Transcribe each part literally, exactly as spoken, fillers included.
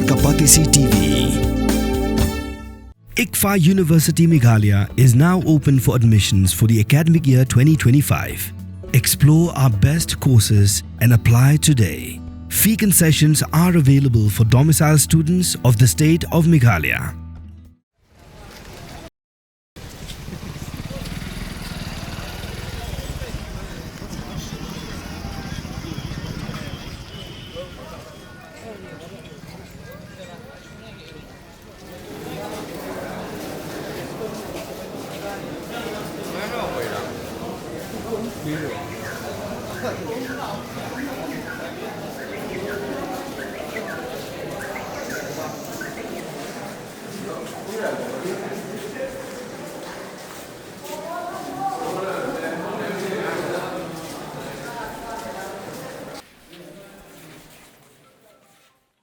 Kapatisi T V. ICFAI University Meghalaya is now open for admissions for the academic year twenty twenty-five. Explore our best courses and apply today. Fee concessions are available for domicile students of the state of Meghalaya.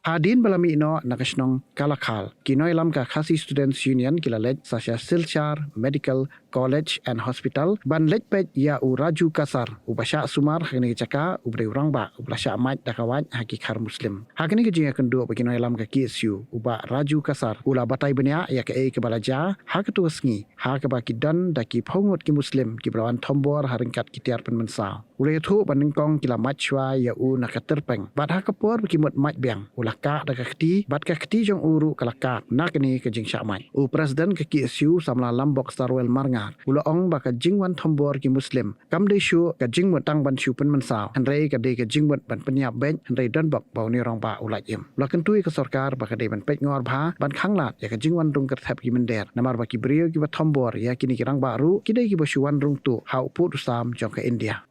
Hadien ba la mih noh na ka shnong Kalakhal, ki nongïalam ka Khasi Students Union ki la leit sa sha Silchar Medical College and Hospital ban leit peit ïa u Raju Kasar, uba shah sumar ha kane ka jaka, uba dei u rangbah uba la shah mait da ka wait ha ki khar Muslim. Ha kane ka jingïakynduh bad ki nongïalam ka K S U, u Bah Raju Kasar u la batai bniah ïa kaei kaba la jia ha kato ka sngi, ha kaba ki don da ki phew ngut ki Muslim kiba la wan thombor ha ryngkat ki tiar pynmynsaw. U la ïathuh ba nyngkong ki la mait shuwa ïa u na ka tyrpeng, bad ha ka por ba ki mut mait biang, u la kah da ka kti, bad ka kti jong u ruh ka la kah na kane ka jingshah mait. U President ka K S U, samla Lambok Sarwel Marngar, u la ong ba ka jingwan thombor ki Muslim kam dei shuh ka jingmut tang ban shu pynmynsaw, hynrei ka dei ka jingmut ban pynïap beit, hynrei don bok ba une u rangbah u lait im. U la kyntu ïa ka sorkar ba ka dei ban peitngor bha ban khanglad ïa ka jingwan rung kyrthep ki mynder, namar ba ki briew kiba thombor ïa kine ki rangbah ruh ki dei kiba shu wan rung tuh ha u pud u sam jong ka India.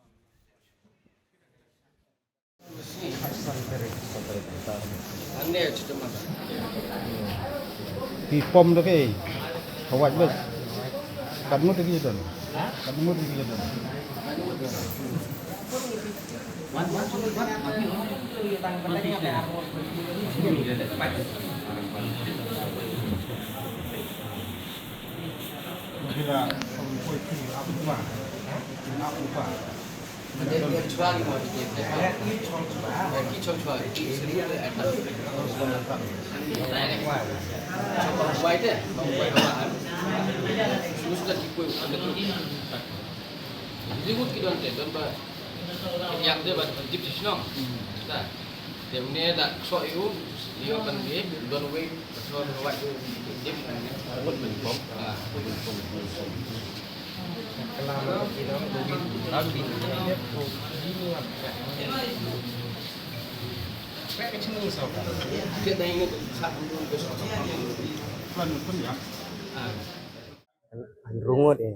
Ki pom da ke. Ka wait bes. Kat ngut ki don. Kat ngut ki don. Kira, An rungut eh.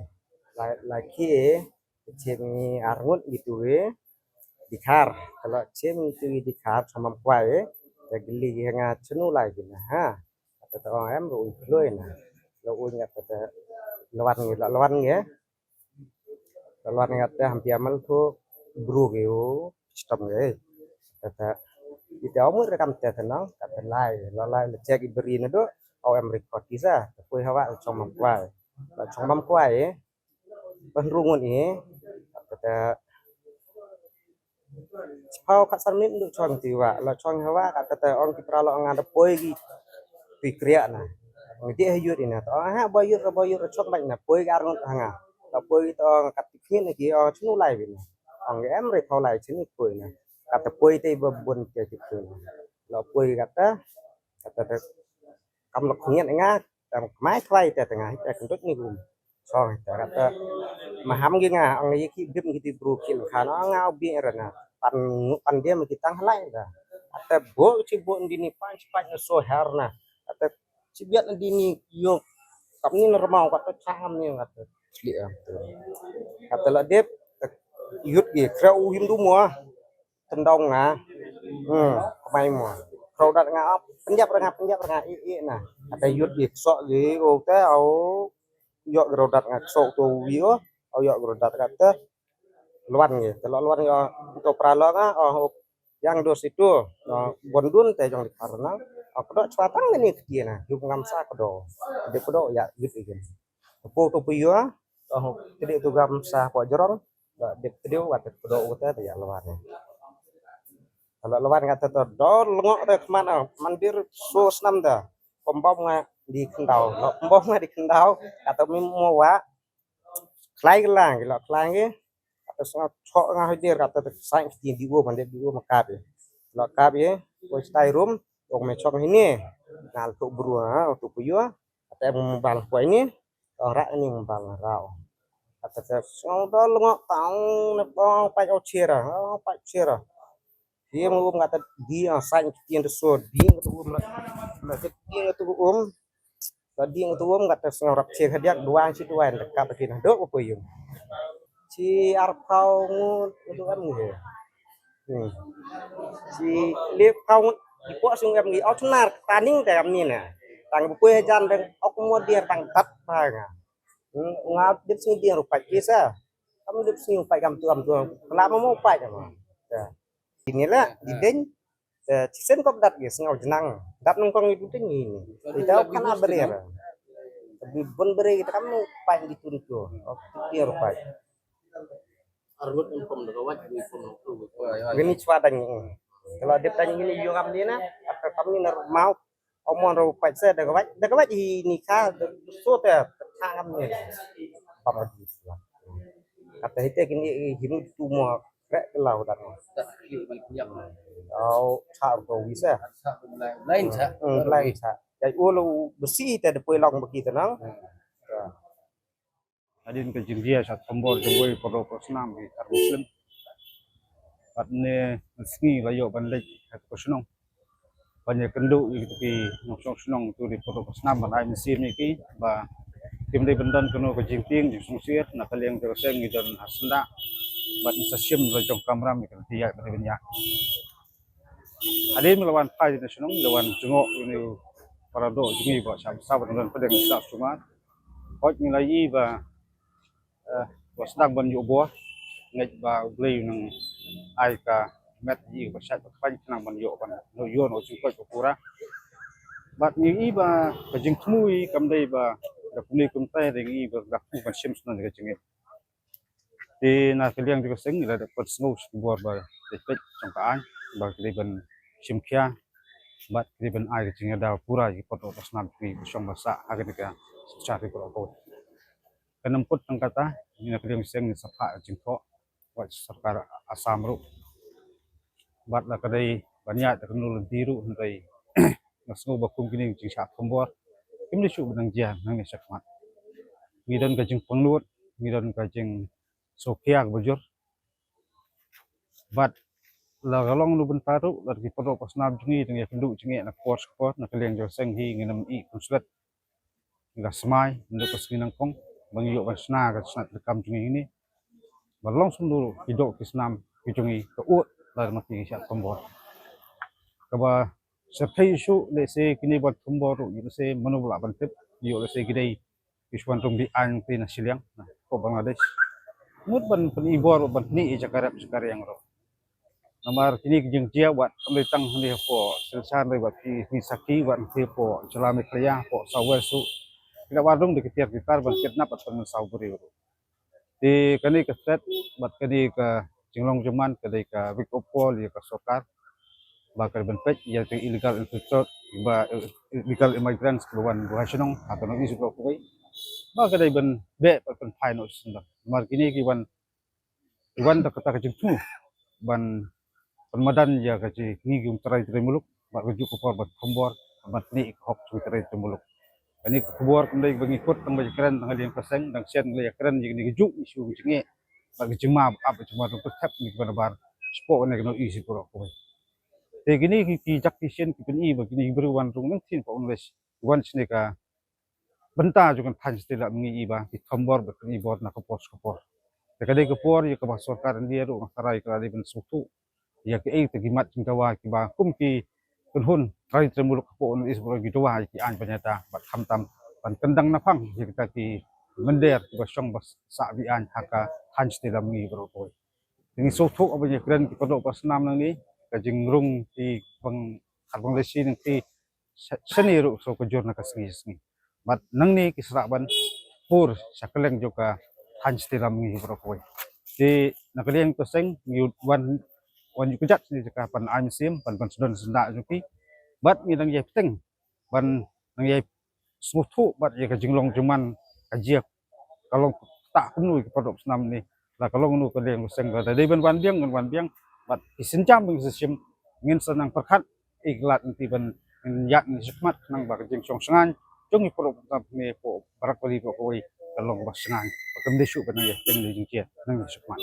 La, la ki eh. Chem ngi arngut gitu eh. Dikhar. Kalau chem ngi tu dikhar sama kwai eh. Ka gili ki nga chenu lai ki na ha. Kata ta ong em ru ui kloi na. Lo ui nga kata lawan ngi, la lawan ngi eh. Lawan ngi kata hampir amal tu bru ki u. Stom ngi eh. Kata ita omur rekam te tenang kata lai. Lo lai le cek i beri na do. Au em record kisa. Kui hawa chong mam kwai. La chong mam kwai eh. Ban rungut i kata chipau kat san minit ndu chong ti wa la chong hawa kata ta ong ki pra lo nga da poi ki pi kriak na. Ngi dih ha yut ina ta ong ha ba yut ba yut chong bai na poi ki arngut ha nga. La poi ta ong kat ti khin ki ong chnu lai bi na. Ong em re pau lai chni poi na. Kata poi te ba bun te ti poi na. La poi kata kata ta kam la khungiat nga. Tam mai khwai te tanga te kentut ni gum. Song te kata maham gi nga ang ye ki bim ki ti bru ki khan ang nga bi rana pan ngu pan dia ki tang halai da. Ate bo chi bo di ni pan chi pan so har na. Ate chi biat di ni yo kam ni na ramau kata cham ni kata. Sli am. Kata la dep yut gi kreu him du mo. Tendong nga. Hmm, kemai mo. Kro dat nga ap. Penjap nga, penjap nga i i na. Ada yut gi sok gi o te au. Yok kro dat nga sok tu wi o. Au yok kro dat kata. Luan gi. Telo luan gi. To pralo nga. Oh, yang do situ. Bondun te jong di karena. Aku dok cuatang ni ketia na. Yuk ngam sa kedo. Di kedo ya yut i. Tepu tu pu yo. Oh, kedi tu gam sa po jorong. Ba dep tediu wat pedo uta te ya luar ni. Lah lawan kata tu dor lengok tu keman ah mandir so senam dah. Pembom nga di kendau. Lo pembom nga di kendau kata mi mo wa. Klai ke lang, lo klai ke. Kata sengau chok nga hadir kata tu sai ke di u mandir di u makap ye. Lo kap ye. Ko stai rum. Ong me chok hini. Ngal tu bru ha tu puyo. Kata mobile ko ini. Ora ini mobile rau. Kata sengau dor lengok tang ne pong pai o chira. Pai chira. Dia mengum kata dia sain kiti yang tersur dia kata um lah dia kata um lah dia kata um kata sengau rap cek hadiak dua si dua yang dekat lagi nah dok apa yum si arpau ngut itu kan gitu hmm si lip kau ngut ipok sung em gi au senar taning te am ni na tang bukui hajan deng ok mo dia tang tat pa nga nga dip sing dia rupai kisa kam dip sing rupai kam tu am tu kelama mo rupai kam ya Ini lah di ding. Cisen kop dat ge sengau jenang. Dat nongkong ibu ding ini. Ida kan abrir. Bi bon beri kita kam nu pai di tun tu. Okey rupai. Arngut infom da kawat infom tu. Gini chwa dang ini. Kalau dia tanya gini yung am dina, apa kami nar mau Omon ro pait se da kawat da kawat hi ni ka da so te ka ngam ni. Pam di. Kata hite kini hinu tu mo krek lau da. Au cha ro wi se. Lain cha. Lain cha. Dai u lo besi te da poi long baki te nang. Hadien ka jingjia sha thombor jong uwei u para doh para snam ki ar Muslim. Bad ne sngi la ïoh ban leit ha ka shnong ban ïakynduh ïa ki nongshong shnong tu ki para doh para snam ban ai mynsiem ïa ki ba kim dei ban don kano ka jingtieng jingsngewsih na ka liang jong ka seng ngi don ha syndah bad ngi sa shim la jong kamram ïa ka lynti ïaid bad ban ïaid. Hadien ba la wan phai na shnong la wan jngoh ïa u para doh jong ngi ba sha bsa ba don pdeng sha sumar. Hooid ngi la ïohi ba ba sdang ban ïoh bor ngeit ba U Blei u nang ai ka met ïa ba shait ba khlaiñ khnang ban ïoh ban ïoh ïoh jingkoit ba pura. Bad ngi ïohi ba ka jingthmu ïa kam dei ba da kumne kumtai dei ngi ïohi ba da kumne ban shim shnong ka jingim. Te na ka liang jong ka seng ngi la dep pynsngew sha ki bor ba dei peit jong ka aiñ ba ki dei ban shim khia bad ki dei ban ai ka jingïada pura ïa ki para doh para snam ki ba shong ba sah ha kane ka synshar ri baroh kawei. Ka nang kut tang kata ngi na ka liang seng ngi sa phah ka jingthoh wat sorkar Assam ruh bad la ka dei ban ïaid da kano lynti ruh hynrei nga sngew ba kum kine ki jingshah thombor kim dei shuh ba nang jia nangne shakhmat. Ngi don ka jingpangnud ngi don ka jing sngewkhia kaba jur. Bad la ka long na bynta ruh la ki para doh para snam jong ngi dang ïakynduh jingeh na ka por sha ka por na ka liang jong ka seng hi ngin ym ïeh khunswet. Ngi la smai ngi la ka sngi nyngkong ba ngi ïoh ban shna ka shnat ka kam jong ngi hynne. Ba long sumdu ruh ki doh ki snam ki jong ngi ka ud la ma ki shah thombor. Kaba shyrkhei shuh lehse kine ban thombor ruh lehse mano ba lah ban tip ïoh lehse ki dei ki shu wan rung bi aiñ te na shiliang na ko Bangladesh. Mut ban pyni bor ban pyni ïa jaka rep jaka riang ruh. Namar kine ki jingjia wat kam dei tang hangne hapoh Silchar dei wat ki ni sakhi wat hangne hapoh jylla Meghalaya hapoh South West ruh. Ki la wan rung da ki tiar ki tar ban kidnap bad ban mynsaw briew ruh. Te kane ka threat bad kane ka jinglong jingman ka dei ka wake up call ïa ka sorkar ba ka dei ban peit ïa ki illegal infiltrate ba illegal immigrants kiba wan buh ha shnong ha ka North East baroh kawei ba ka dei ban beh bad ban phai noh shisien. Namar kine ki wan ki wan da kata ka jingthmu ban ban madan ïa ka jingim trai trai muluk bad ka juk ka por ban thombor ban pyni ka hok jong trai trai muluk. Kane ka khubor kam dei ba ngi kut tang ba ïakren tang ïa ka seng dang shen ngi la ïakren ïa kane ka juk issue ka jingeh bad ka jingma ba ap ba jingma dong ka thep ngi ban bar sport ne ka no issue ko ko. Te kine ki ki jak ki shen ki pyni ba kine ki briew wan rung nang thin pa un les wan shne ka bynta jong ka thaiñ Shatei Lamngi i ba ki thombor bad ki bor na ka por sha ka por. Te ka dei ka por ïa kaba sorkar India ruh nga tharai ka la dei ban sngewthuh ïa kaei te ki mat jingdawa kiba kum ki kynhun trai trai muluk hapoh North East baroh ki dawa ïa ki aiñ ban ïada bad khamtam ban kyndang naphang ïa kita ki mynder kiba shong ba sah bi aiñ ha ka thaiñ Shatei Lamngi baroh kawei. Te ngi sngewthuh ba ïakren ki para doh para snam nangne ka jingrung ki bang khat bang lei shi nang ki shane ruh shu ka jur na ka sngi sngi. Bad nangne ki srah ban pur sha kylleng jong ka thaiñ Shatei Lamngi baroh kawei. Te na ka liang ka seng ngi wan wan ïuh kjat sha kane ka jaka ban ai mynsiem, ban, ban sdang syndah jong ki. Bad ngi dang ïai bteng ban nang ïai sngewthuh bad ïa ka jinglong jingman ka jia ka long kata kumno ïa ka paralok snam ne, la ka long kano ka liang ka seng, lada dei ban wan biang ngan wan biang, bad ki sienjam bad ki sienshim ngin sa nang pyrkhat ïa ki lad lynti ban ngin ïaid shakhmat khnang ba ka jingshong shngaiñ jong ki paralok snam ne hapoh Barak Valley baroh kawei ka long ba shngaiñ, ba kam dei shuh ban nang ïa teng dei jingjia, nang ïa shakhmat.